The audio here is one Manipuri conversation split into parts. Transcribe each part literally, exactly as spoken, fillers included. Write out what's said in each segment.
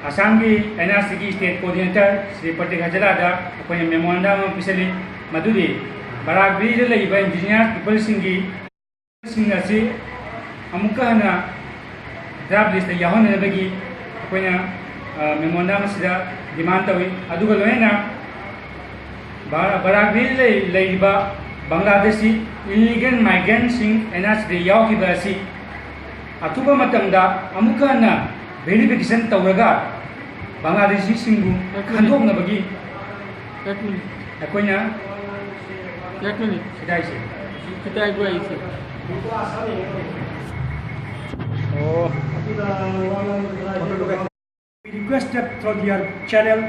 ꯑꯁꯥꯝꯒꯤ ꯑꯦꯟ ꯑꯥꯔ ꯁꯤꯒꯤ ꯁ꯭ꯇꯦꯠ ꯀꯣꯑꯣꯔꯗꯤꯅꯦꯇꯔ ꯁ꯭ꯔꯤ ꯄ꯭ꯔꯇꯤꯛ ꯍꯖꯦꯂꯥꯗ ꯑꯩꯈꯣꯏꯅ ꯃꯦꯃꯣꯔꯦꯟꯗꯝ ꯑꯃ ꯄꯤꯁꯜꯂꯤ꯫ ꯃꯗꯨꯗꯤ ꯕꯔꯥꯛ ꯚꯦꯂꯤꯗ ꯂꯩꯔꯤꯕ ꯏꯟꯗꯤꯖꯤꯅꯁ ꯄꯤꯄꯜꯁꯤꯡꯒꯤ, ꯁꯤꯡ ꯑꯁꯤ ꯑꯃꯨꯛꯀ ꯍꯟꯅ ꯗ꯭ꯔꯥꯐ ꯂꯤꯁꯇ ꯌꯥꯎꯍꯟꯅꯅꯕꯒꯤ ꯑꯩꯈꯣꯏꯅ, ꯑ, ꯃꯦꯃꯣꯔꯦꯟꯗꯝ ꯑꯁꯤꯗ ꯗꯤꯃꯥꯟ ꯇꯧꯏ꯫ ꯑꯗꯨꯒ ꯂꯣꯏꯅꯅ ꯕꯔꯥ-, ꯕꯔꯥꯛ ꯚꯦꯂꯤꯗ ꯂꯩ-, ꯂꯩꯔꯤꯕ ꯕꯪꯒ꯭ꯂꯥꯗꯦꯁꯤ ꯏꯂꯤꯒꯦꯜ ꯃꯥꯏꯒ꯭ꯔꯦꯟꯁꯤꯡ ꯑꯦꯟ ꯑꯥꯔ ꯁꯤꯗ ꯌꯥꯎꯈꯤꯕ ꯑꯁꯤ ꯑꯊꯨꯕ ꯃꯇꯝꯗ ꯑꯃꯨꯛꯀ ꯍꯟꯅ ꯚꯦꯔꯤꯐꯤꯀꯦꯁꯟ ꯇꯧꯔꯒ ꯕꯪꯒ꯭ꯂꯥꯗꯦꯁꯤꯁꯤꯡꯕꯨ ꯈꯟꯗꯣꯛꯅꯕꯒꯤ एक मिनट। ꯑꯩꯈꯣꯏꯅ एक मिनट। ꯁꯤꯗꯥꯏꯁꯦ ꯁꯤꯗꯥꯏ ꯕꯣꯏꯁꯦ। ꯑꯣ꯫ We requested through their channel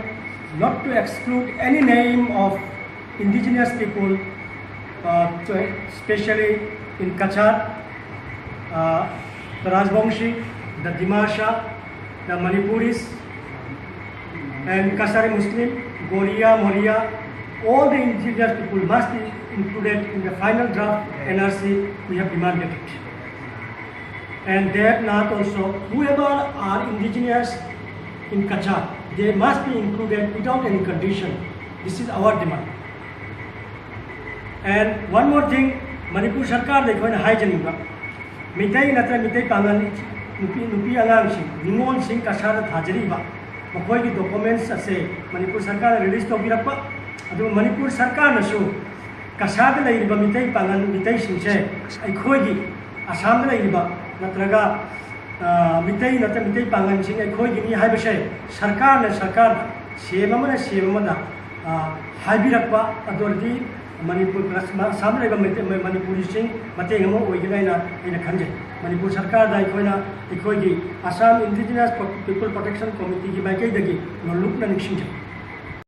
not to exclude any name of indigenous people, uh, to, especially in Cachar, uh, the Rajbongshi, the Dimasha, the Manipuris, and Kachari Muslim, Goria, Moria, all the indigenous people must be included in the final draft N R C. We have demanded it. And that not also, whoever are indigenous in Cachar, they must be included without any condition. This is our demand. And one more thing, Manipur ꯁꯔꯀꯥꯔꯗ ꯑꯩꯈꯣꯏꯅ ꯍꯥꯏꯖꯅꯤꯡꯕ, ꯃꯤꯇꯩ ꯅꯠꯇ꯭ꯔ ꯃꯤꯇꯩ ꯄꯥꯉꯜ, ꯅꯨꯄꯤ, ꯅꯨꯄꯤ ꯑꯉꯥꯡꯁꯤꯡ, ꯅꯤꯉꯣꯜꯁꯤꯡ ꯀꯁꯥꯔꯗ ꯊꯥꯖꯔꯤꯕ ꯃꯈꯣꯏꯒꯤ documents ꯑꯁꯦ ꯃꯅꯤꯄꯨꯔ ꯁꯔꯀꯥꯔꯅ release ꯇꯧꯕꯤꯔꯛꯄ, ꯑꯗꯨꯒ ꯃꯅꯤꯄꯨꯔ ꯁꯔꯀꯥꯔꯅꯁꯨ ꯀꯁꯥꯔꯗ ꯂꯩꯔꯤꯕ ꯃꯤꯇꯩ ꯄꯥꯉꯜ, ꯃꯤꯇꯩꯁꯤꯡꯁꯦ ꯑꯩꯈꯣꯏꯒꯤ ꯑꯁꯥꯝꯗ ꯂꯩꯔꯤꯕ ꯅꯠꯇ꯭ꯔꯒ, ꯑ, ꯃꯤꯇꯩ ꯅꯠꯇ꯭ꯔ ꯃꯤꯇꯩ ꯄꯥꯉꯜꯁꯤꯡ ꯑꯩꯈꯣꯏꯒꯤꯅꯤ ꯍꯥꯏꯕꯁꯦ ꯁꯔꯀꯥꯔꯅ, ꯁꯔꯀꯥꯔꯗ ꯁꯦꯝ ꯑꯃꯅ ꯁꯦꯝ ꯑꯃꯗ, ꯑ, ꯍꯥꯏꯕꯤꯔꯛꯄ ꯑꯗꯨ ꯑꯣꯏꯔꯗꯤ ꯃꯅꯤꯄꯨꯔ, ꯑꯁꯥꯝꯗ ꯂꯩꯕ ꯃꯩꯇꯩ-, ꯃꯅꯤꯄꯨꯔꯤꯁꯤꯡ ꯃꯇꯦꯡ ꯑꯃ ꯑꯣꯏꯒꯅꯤ ꯍꯥꯏꯅ ꯑꯩꯅ ꯈꯟꯖꯩ꯫ ꯃꯅꯤꯄꯨꯔ ꯁꯔꯀꯥꯔꯗ ꯑꯩꯈꯣꯏꯅ ꯑꯩꯈꯣꯏꯒꯤ Assam Indigenous People Protection Committeeꯒꯤ ꯃꯥꯏꯀꯩꯗꯒꯤ ꯅꯣꯜꯂꯨꯛꯅ ꯅꯤꯡꯁꯤꯡꯖꯩ꯫